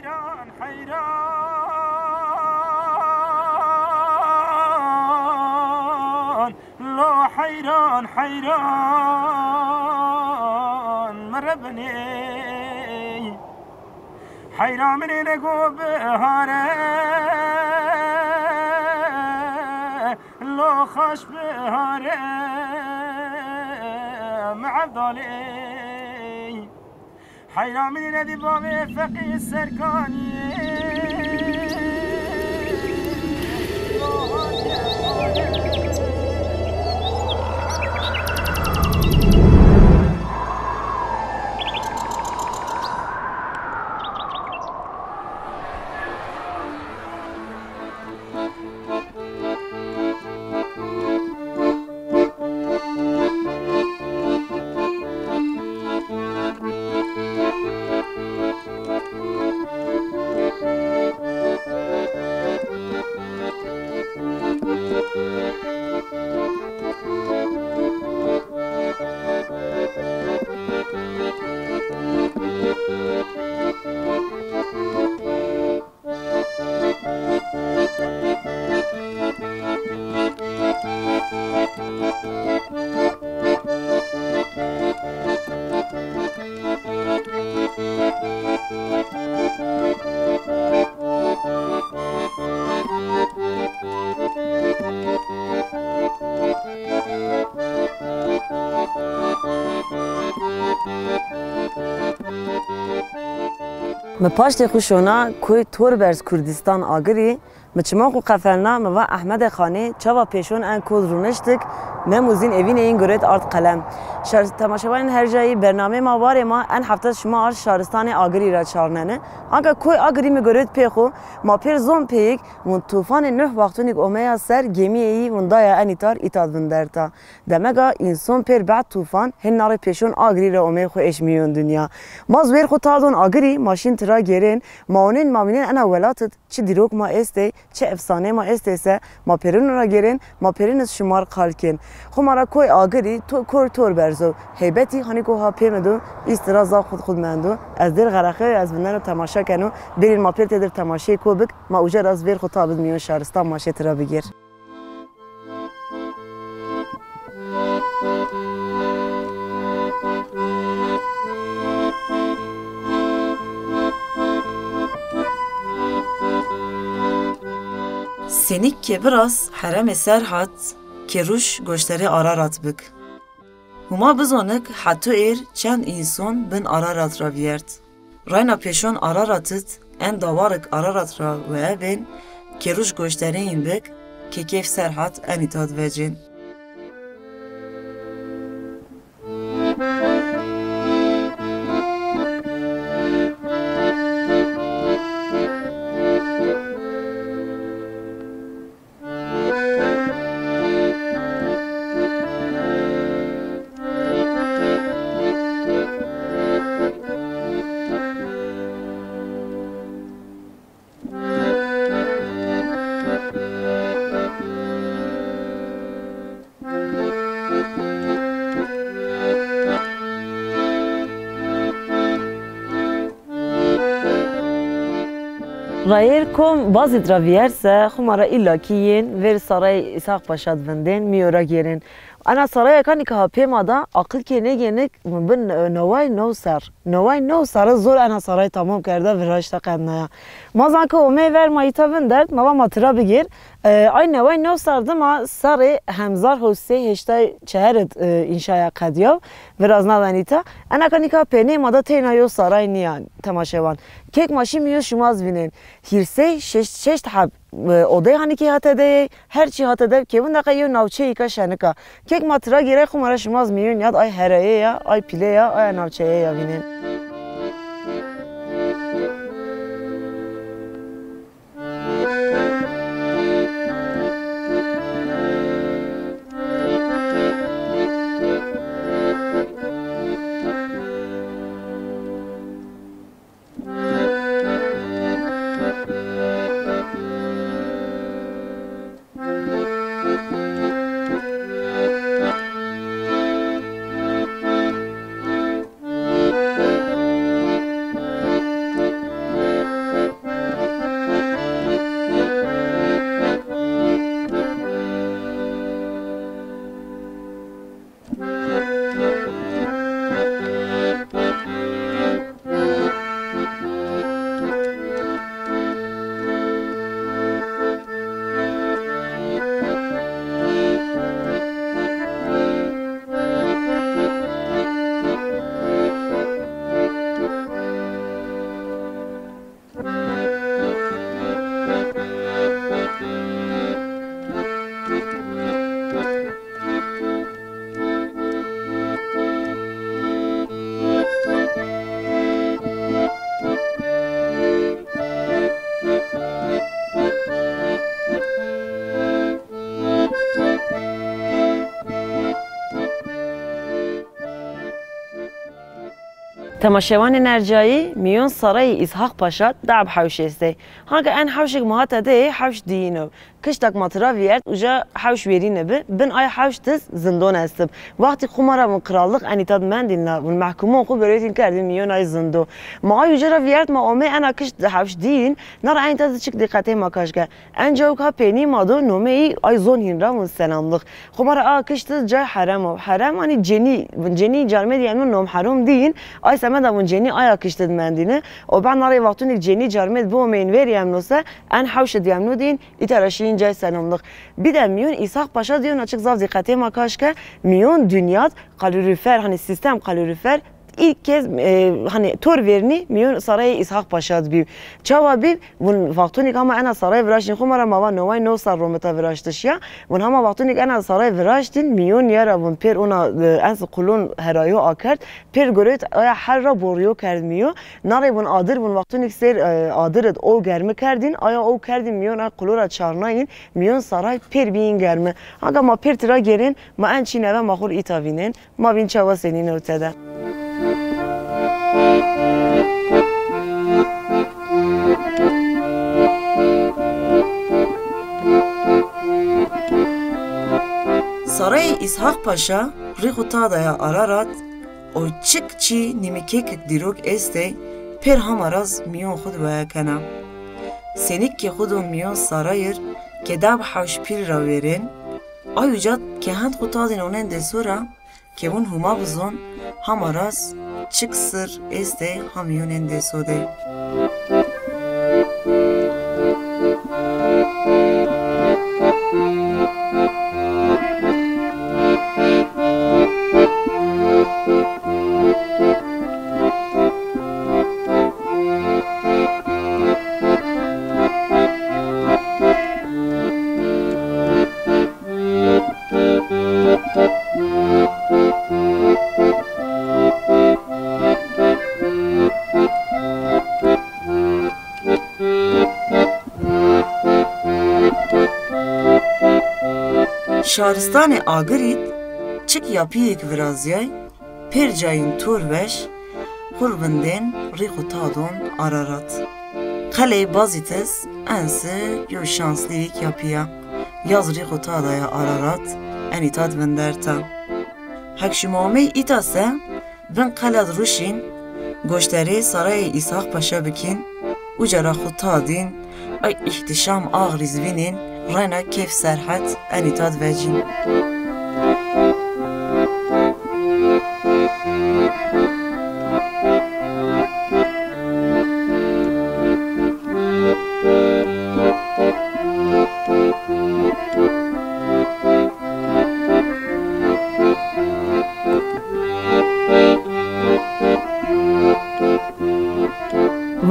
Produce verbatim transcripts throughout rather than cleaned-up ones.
Heyran, heyran, lo heyran, heyran, mi re binê. Heyran mi nêne go bihare, lo xaş bihare, mi evdalê. Heyran mi nêne di bavê Feqî Serkanî. Mi paştê xwu şona koy Torberz Kurdistan Agirî, mi çiman xwu qefelna, mi va Ehmedê Xanê, çawa pêşon en koz rûniştik, Mem û Zîn evînê yin guret ard qelem. Şar-, temaşevanên her cayî, bernameyê ma warê ma en hefte şima ard şaristanê Agirî ra çarneni. Anka koy Agirî mi guret pê xwu, ma pêr zon pêyik, wun tufanê Nuh wextunîk omeya ser, gemîyê yî wun daya enî tar, îta di vinderta. Demega înson pêr bad tufan, hin na rê pêşon Agirî ra omey xwu eşt mîyon dinya. Ma zî wêr xwu tadon Agirî, ma şîn tira gêrên, ma onên ma vînên ena welat id çi dîrok ma estê, çi efsaneyê ma estê se, ma pêrin ra gêrên, ma pêrin iz şimar qal kên. Xwu ma ra koy Agirî, to-, koy Torberz o. Heybetî hanî ko ha pê mi do, îstira zaf xud xud mendo. Ez dêr xereqeyo, ez vindeno temaşe keno. Bêrîn ma pêr têdir temaşeyê ko bik, ma uca ra zî wêr xwu tabid mîyon şaristan ma şê tira bigêr. Senîk ke biraz heremê Serhat, ke ruj goşterê Ararat bik. Huma bizonik heto êr çend înson bin Ararat ra vîyert. Rayna pêşon Ararat id en dawarik Ararat ra wee bên, ke ruj goşterê yin bik, ke keyf Serhat enî tad vecên. Rayêr kom Bazîd ra vîyerse, xwu ma ra îllakî yên vêr sarayê Îshaq Paşa di vindên, mîyo ra gêrên. Ena saraya kanî ke ha pê ma da, aqil kê nêgênik, mi bin, e, neway new serr. Neway new serre zor ena saray tamam kerda, viraşta qednaya. Ma zan ke omey ver ma îta vindert, ma va ma tira bigêr. E, ay neway new serr dima serrê hemzar hewt sey heştay çehar id, e, înşaya qedyaw, viraz nawen îta. Ena kanî ke ha pênê ma da teyna yo saray nîya temaşewan. Kek ma şî mîyo şima zî vînên. Hîrsey şeşt, şeşt heb, e, odey hanî kê ha tede yê, her çî ha tede, kê winda qey yew navçeyîka şenik a. Kek ma tira gêrey xwu ma ra şima zî mîyon yad ay herayê ya, ay pîlê ya, aya navçeye ya vînên. Temaşevanên ercayî, mîyon Sarayê Îshaq Paşa dab hewş estê. Hanka en hewşêk ma ha tede yê hewş diyîn o. Kiştak ma tira vîyert, uca hewş wêrîne bi. Bin ay hewş diz zindon estib. Wextî xwu ma ra vun qiralliq enî tad mendîn la, vun mehkumon xwu birêtîn kerdîn mîyon ay zindo. Ma ay uca ra vîyert ma omê ena kişt hewş diyîn, na ra enî tad çik dîqetê ma kaş ke. En cawik ha peynî ma do, nomeyî ay zon hîn ra vun selamliq. Xo ma ra a kişt cay herem o. Herem, hanî cenî, cenî carmedî yeno nom herom dîn, ay semeda vun cenî aya kişt id mendîne. O ben narê wextunîk cenî carmed biomeyin verî yemno se, en hewş id yemno dîn, îta ra şîyin cay selamliq. Bî de mîyon Îshaq Paşa diyo na çik zaf dîqetê ma kaş ke, mîyon dinyad kalorîfer, hanî sîstem kalorîfer, ilk kez, e, hanî tor vernî mîyon sarayê Îshaq Paşa di bî. Çawa bî? Vun wextunîk hama ena saray viraştîn, xo ma ra ma va noway no sal romita viraştiş ya. Vun hama wextunîk ena saray viraştîn, mîyon ya ra vun pêr ona, e, ens qulon herayo akerd, pêr goreyt aya her ra borîyo kerd mîyo. Narê vun adir, vun wextunîk sêr, e, adir id o germi kerdîn, aya o kerdîn mîyon a qulo ra çarnayîn, mîyon saray pêr bîyîn germi. Hanka ma pêr tira gêrên, ma en çî neve ma xur îta vînên. Ma vîn çawa senîn o tede. Sarayê Îshaq Paşa rîx û tadaya Ararat o çik çî nîmikêkik dîrok estê, pêr hama raz mîyon xwu di weye kena. Senîk ke xwu don mîyon sarayir ke dab hewş pîl ra vêrên, ay uca ke hend xwu tadîn onên deso ra, ke vun Huma bizon, hama raz çik sir estê ha mîyonên deso de. Şaristanê Agirîd çik yapîyêk virazîyay, pêr cayîn tor veş, xur vindên rîx û tadon Ararat. Qeleyê Bazîtis ensi yo şanslîyêk yapîya. Yaz rîx û tadaya Ararat, enî tad vinderta. Hek şima omey îta se, vin qelad ruşîn, goşterê sarayê Îshaq Paşa bikîn, uca ra xwu tadîn, ay îhtîşam axrîz vînîn, rena kêf serhet, enî tad vecîn.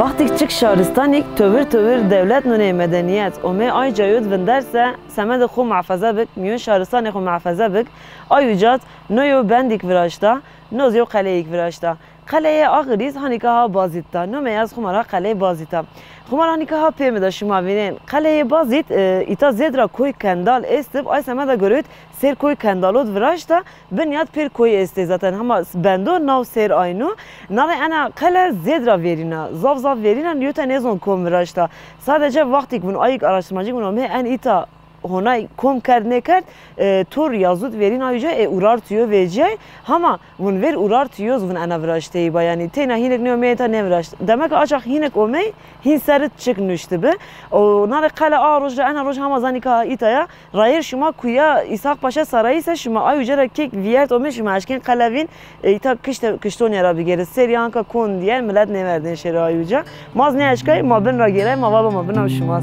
Wextîk çik şaristanîk tewir tewir dewlet nûnê medenîyet omê ay cayod vinder se, semedê xwu muhafaza bik, mîyon şaristanê xwu muhafaza bik, ay uca d no yo bendîk viraşta, no z yo qeleyêk viraşta. Qeleyê Axirîz hanîka ha Bazît da. Nomê ez xwu ma ra Qeleyê Bazît a. Xwu ma ra hanîka ha pê mi de şima vînên. Qeleyê Bazît, e, îta zêd ra koy kendal estib, ay semeda goreyt sêr koy kendalod viraşta, binyad pêr koy estê zaten. Hama bendo nav sêr ayno. Nare ena qele zêd ra vêrîna, zaf zaf vêrîna, nîyota nêzon kom viraşta. Sadece wextîk vun ayîk araştırmacîk vun omê en îta honay kom kerd nêkerd, e, tor yazut verîn ay uca, e, Urartuyo vecîyay. Hama vun ver Urartuyo z vun ena viraşteyî ba, yanî teyna hînek nêomeyê ta nêviraşt. Demek açax hînek omey, hîn serit çik nuştibi. O nare qele a roj ra ena roj hama zanîka îta ya. Rayêr şima kuya Îshaq Paşa Sarayî se şima ay uca ra kek vîyert omê şima eşkên qele vîn. E, îta kişte, kiştonê ra bigêrê. Serî anka kon diyen, milet nêverdên şêro ay uca. Ma z nêeşkay, ma bin ra gêray, ma va ba ma bin a şima.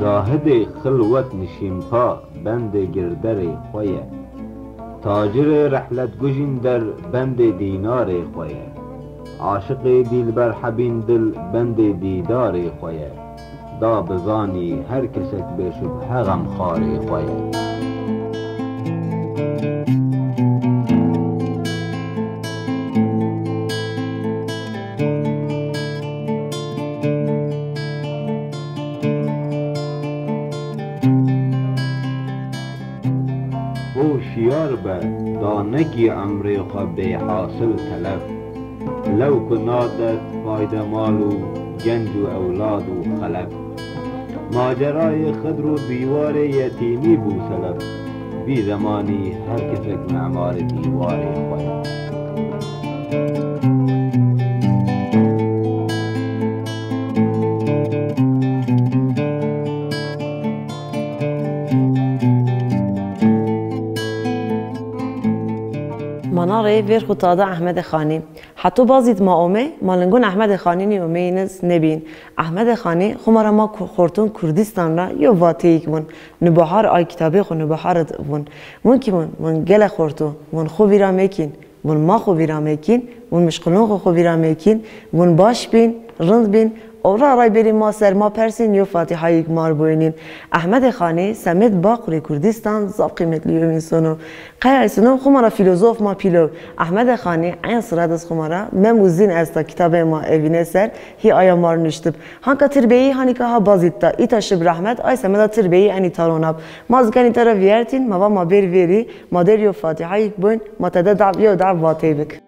Zahidê xilwet nişînpa bendê girderê xo ye. Tacirê rehlet gujîn der bendê dînarê xo ye. Aşiqê dîlber hebîn dil bendê dîdarê xo ye. Da bizanî her kesek bêşubhe xemxarê xo ye. Huşyar be, da nekî emrê xo bêhasil telef. Lewku na derd fayde mal û genc û ewlad û xelef. Macerayê Xidr û dîwarê yetîmî bû selef. Vî zemanî her kesek memarê dîwarê xo ye. Ma na rê vêr xo ta da Ehmedê Xanî. Heto Bazîd ma omey, ma lingon Ehmedê Xanî nî omeyîniz nêbîn. Ehmedê Xanî xo ma ra ma ku-, xortûn Kurdîstan ra yew vateyêk vûn. Nubahar ay kitabê xo Nubahar id vûn. Vûn kî vûn, vûn gele xorto, vûn xo vîra mekîn, vûn ma xo vîra mekîn, vûn mişqilon xo xo vîra mekîn, vûn baş bîn, rind bîn, ewra ray bêrî ma ser ma persîn yew fatîhayêk mar boynîn. Ehmedê Xanî semêd Baqurê Kurdîstan zaf qîmetlî yew înson o. Qey ay sino xo ma ra fîlozof ma pîl o. Ehmedê Xanî eyn sira diz xo ma ra Mem û Zîn esta kitabê ma evîne ser, hî aya mar nuştib. Hanka tirbeyî hanîka ha Bazîd da, îta şib rehmet, ay semeda tirbeyî enî taron ab. Ma zî kenî te ra vîyertîn, ma va ma bêr vêrî, ma dêr yew fatîhayêk boyn, ma tede dab yew dab vatey bik.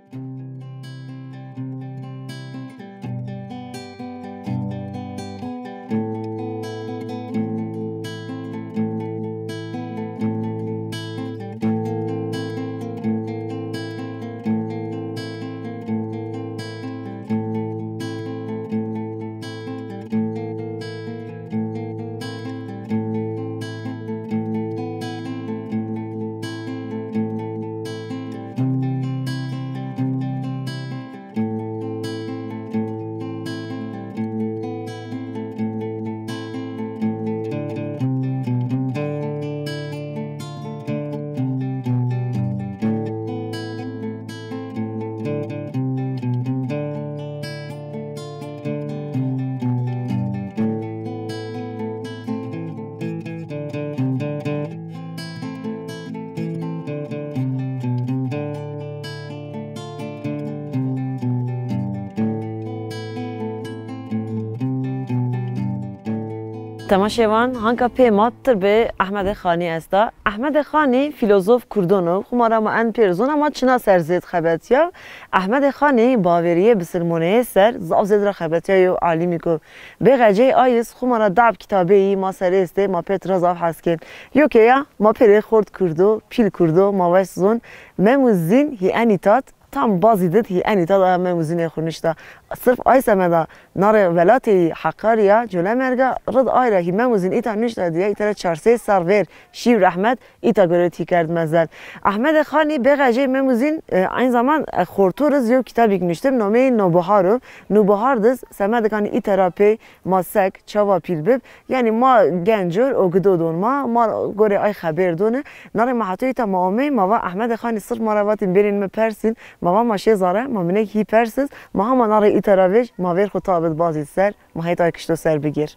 Temaşevan, hanka pê ma tirbê Ehmedê Xanî esta. Ehmedê Xanî fîlozof kurdon o. Xo ma ra ma en pêr zon ama çina ser zêd xebetîya. Ehmedê Xanî bawerîyê bisilmoneyê ser zaf zêd ra xebetîya yew alîmîk o. Bêxecey ayis xo ma ra dab kitabeyî ma ser êstê, ma pêt ra zaf hes kên. Yo ke ya, ma pêrê xort kurdo, pîl kurdo, ma weş zon. Mem û Zîn hî enî tat, tam Bazîd id hî enî tat aya Mem û Zînê xo nuşta. Sirf ay semeda na rê welatê yî Heqarîya, Colemêrga, rid ay ra hî Mem û Zîn îta nuşta dîye, îta ra çar sey serr vêr şî û rehmet, îta gore tî kerd mezel. Ehmedê Xanî bêxecey Mem û Zîn, e, eyn zaman, e, xortor iz yew kitabîk nuştib, nomeyî Nobihar o. Nobihar diz semedik hanî îta ra pey ma sek, çawa pîl bib? Yanî ma genc or, o gido don ma, ma gore ay xebêr done. Na rê ma heto îta ma omey, ma va Ehmedê Xanî sirf ma ra vatîn bêrîn mi persîn, ma va ma şê zare, ma minek hî persiz, ma hema na rê îta ra vêj, ma vêr xo tabid Bazîd ser, ma heyt ay kişto ser bigêr.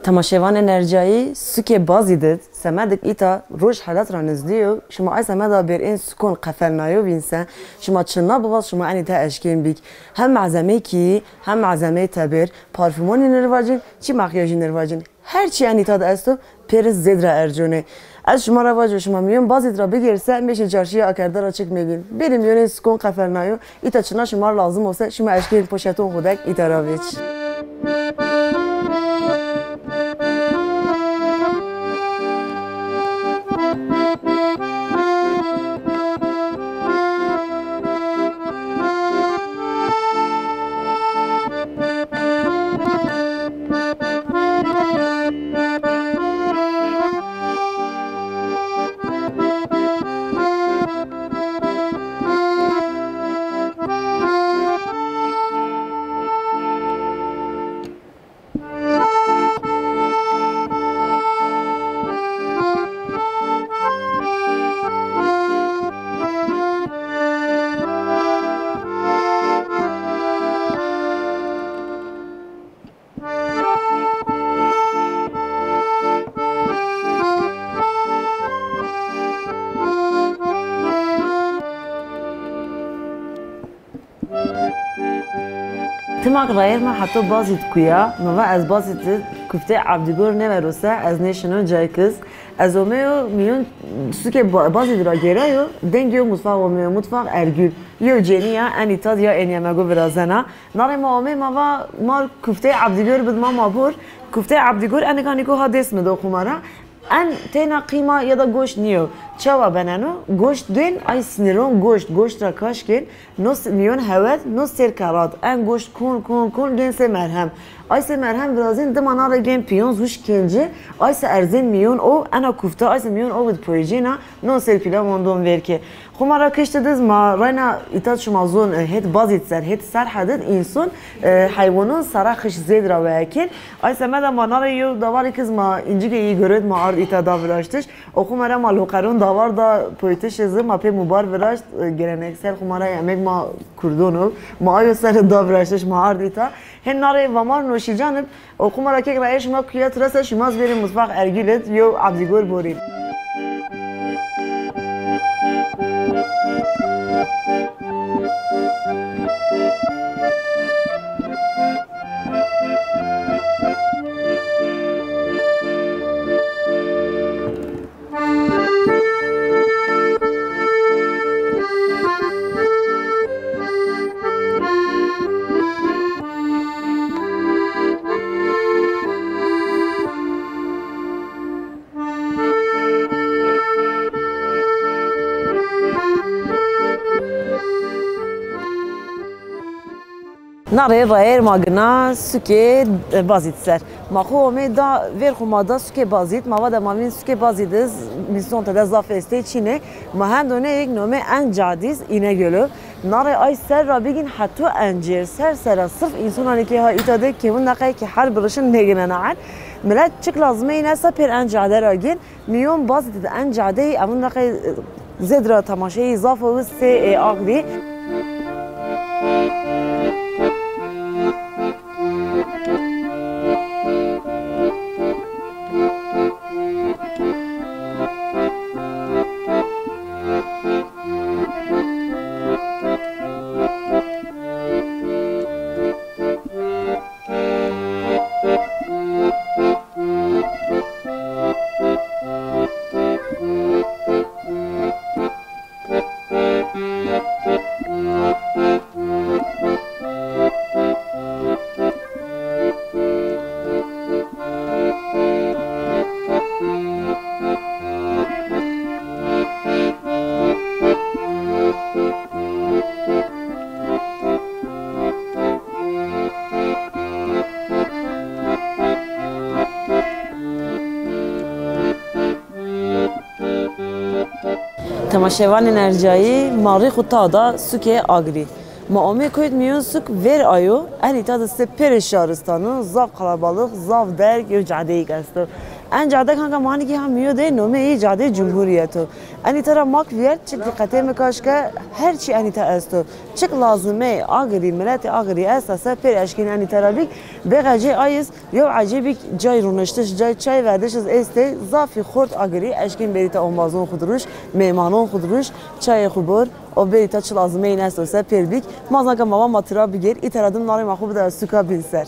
Temaşevanên ercayî, sukê Bazîd id semedik îta roj helat ra nizdî yo. Şima ay semeda bêr ên sukon qefelnayo vîn se. Şima çina bivaz, şima enî te eşkên bîk. Hem malzemeyê kîyî, hem malzemeyê tebêr, parfûmonî nirvacîn, çî makyajî nirvacîn. Her çî enî ta de esto, pêrin zêd ra erconê. Ez şima ra vaco, şima mîyon Bazîd ra bigêr se, mêşê çarşîya Akerde ra çik mevîn. Bêrî mîyonên sukon qefelnayo, îta çina şima lazim o se, şima eşkên poşeton xwu dek îta ra vêç. Timak rayêr ma heto Bazîd kuya, mi va ez Bazîd di kufteyê Ebdîgor nêvero se, ez nêşino caykiz. Ez omeyo mîyon sukê Ba-, Bazîd ra gêrayo, dengê yo mutfax omeyo, mutfax Ergül. Yew cênî ya, enî tad ya ên yemego virazena. Narê ma omê ma va mar kufteyê Ebdîgor bid ma ma bor. Kufteyê Ebdîgor enika nîko ha dêst mi do xwu ma ra. En teyna qîma ya da goşt nîyo. Çawa beneno? Goşt dên, ay sinîron goşt, goşt ra kaş kên, no s-, mîyon hewet, no sêr kerat. En goşt kon, kon, kon, gên sê merhem. Ay sê merhem virazîn, dima na ra gên pîyon, huş kên ci, ay sê erzên mîyon o, ena kufte, ay sê mîyon o id poycêna, no sêr pîlav ondon vêr ke. Xwu ma ra kişti diz ma rayna îta şima zon, e, hêt Bazîd ser, hêt Serhed id înson, e, heywanon sera xiş zêd ra weyekên. Ay semeda ma narê yew davarê kiz ma încikê yî girot ma ard îta da viraştiş. O xwu ma ra ma loqeron davar da poytişê zi ma pê mubar viraşt, e, geleneksel xwu ma ra yemek ma kurdon o. Ma ayo ser da viraştiş ma ard îta. Hên narê Vamar Noşîcan ib, o xwu ma ra kek ra ê şima kuya tira se şima zî bêrê mutfax Ergül id, yew Ebdîgor borî. Na rê rayêr ma gina sukê, e, Bazîd ser. Ma xwu omê da, vêr xwu ma da sukê Bazîd. Ma va de ma vîn sukê Bazîd iz, mîsonte de zaf estê çînê. Ma hendo neyêk nomê en cadîz Înegöl o. Na rê ay ser ra bigîn heto encêr, ser sera sirf însonanê ke ha îta de kewin deqeyê ke hel birişin nêginena en. Milet çik lazimeyîn esta pêr en cade ra gên. Mîyon Bazîd de en cadeyî, emin deqe zêd ra temaşeyî zaf o, sê ê Axdî. Temaşevanên ercayî, ma rî xwu ta da sukê Agrî. Ma omê koyt mîyon suk vêr ayo, enî ta de sê pêrê şaristano, zaf qelebalix, zaf derg, yew cadeyêk esto. En cade kanka ma hanî kî ha mîyo de nomê yê Cadê Cumhuriyet o. Enîta ra mak vîyert, çik dîqetê mi kaş ke her çî enîta esto. Çik lazimeyê Agirî, miletê Agirî esta se pêr eşkên enîta ra bîk. Bêqecê ay iz yew ecêbîk cay rûniştiş, cay çay verdiş iz estê. Zafî xort Agirî eşkên bêrîta ombazon xwu di rûş, mêmanon xwu di rûş, çayê xwu bor. O bêrîta çi lazimeyên esto se pêr bîk. Ma zana ke ma va ma tira bigêr, îta ra dim narê ma xwu bida suka bîn ser.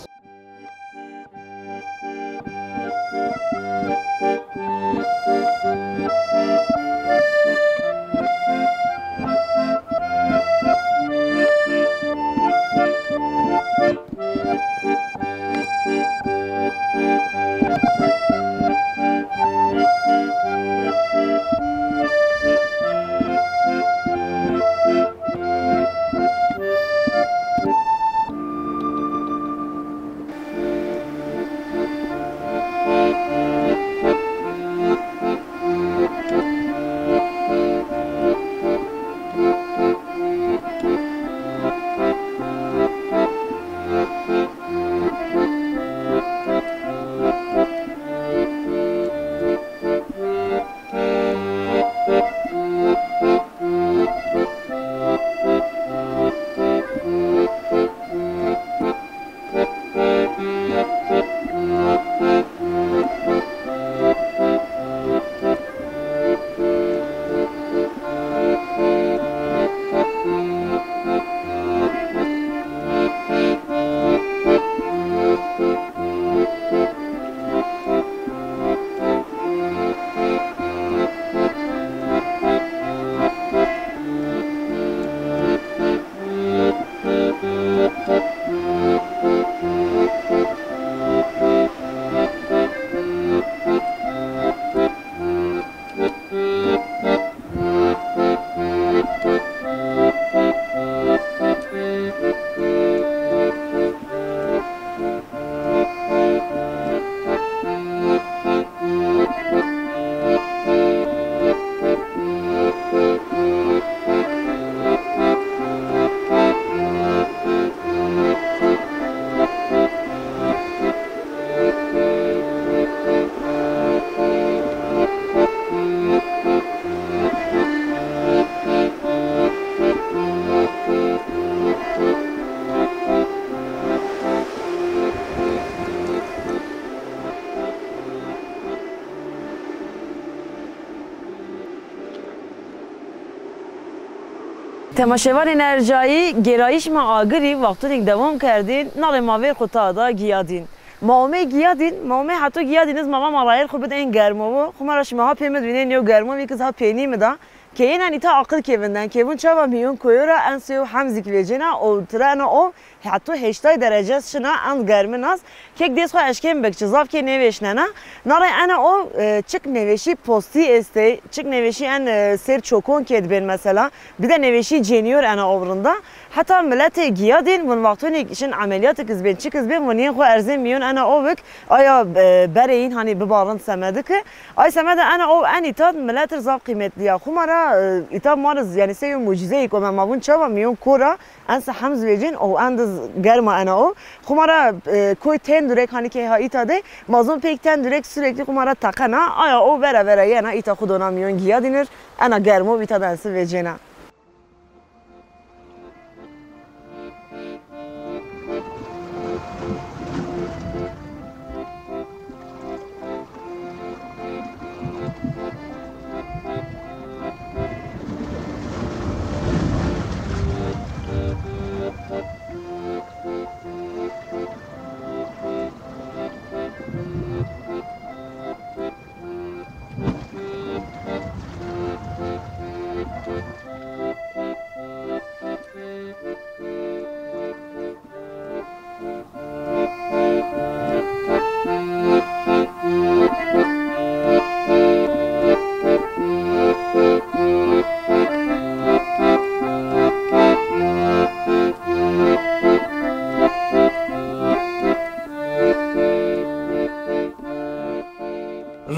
Temaşevanên ercayî, gêrayîş ma Agirî wextunêk dewam kerdîn, nalê ma vêr xwu ta da Giyadîn. Ma omê Giyadîn, ma omê heto Giyadîn iz ma va ma rayêr xwu bid ên germovo. Xwu ma ra şima ha pê mi di vînên yew germovîk iz ha peynî mi da. Keyênan îta aqil kêvin den. Kêvun çawa mîyon koyo ra en sey û hemzîk vecêna û tira ena o heto heştay derece şina, en germin az. Kek dês xwu eşkên bikçi, zaf kê nêvêşnena. Narê ena o, e, çik nêvêşî postî estê, çik nêvêşî en, e, sêr çokon kê dibên mesela. Bir de nêvêşî cênîyor ena o rind a. Heta miletê Giyadîn vun wextonî şin emeliyatik iz bên, çik iz bên, vun yên xwu erzên mîyon ena o bik, aya, e, berê yîn hanî biba rind semedi ki. Ay semede ena o en îta milet ir zaf qîmetlî ya. Xwu ma ra, e, îta ma riz, yanî sey yew mucîzeyêk ome, ma vun çawa mîyon kor a, en se hemz vecên û en diz germa ena o. Xwu ma ra, e, koy tendurek hanî key ha îta de, ma zon peyk tendurek sürekli xwu ma ra teqena, aya o vera vera yena îta xwu dona mîyon Giyadîn ir, ena germo îta de en se vecêna.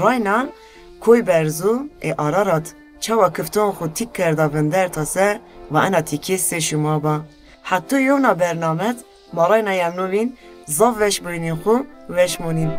Rayna Koy Berzu ê Ararat çawa kifton xwu tîk kerda vinderta se, va ena tîkê sê şima ba. Heto yewna bernamet ma rayna yemno vîn, zaf weş boynîn xwu, weş monîn.